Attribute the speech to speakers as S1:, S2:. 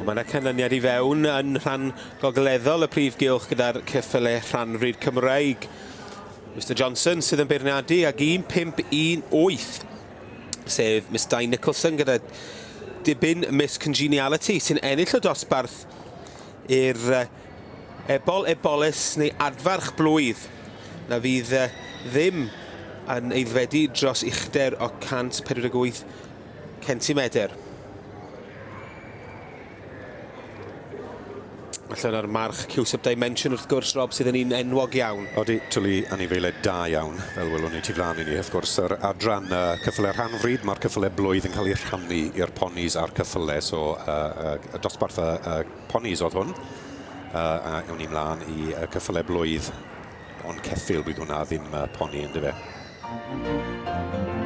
S1: Mae yna canlyniad i fewn yn rhan gogleddol y prif gylch gyda'r ceffyle rhanfryd Cymreig. Mr Johnson sydd yn beirniadu ag 1.518, sef Miss Di Nicholson gyda dibyn Miss Congeniality sy'n ennill y dosbarth i'r ebol ebolus neu adfarch blwydd na fydd ddim yn aeddfedu dros uchder o 148 centimedr. Allan ar march Cusop Dimension wrth gwrs, Rob, sydd yn un enwog iawn.
S2: Odi, twli anifeiliaid da iawn, fel welwn ni tu flaen i ni. Wrth gwrs, yr adran uh, cyffyle rhanfryd, mae'r cyffyle blwydd yn cael eu rhannu i'r ponis a'r cyffyle, so uh, uh, dosbarth y uh, Ponis oedd hwn. Uh, a ewn ni mlaen i uh, cyffyle blwydd. Ond ceffyl bydd hwnna, ddim uh, poni, ynddo fe.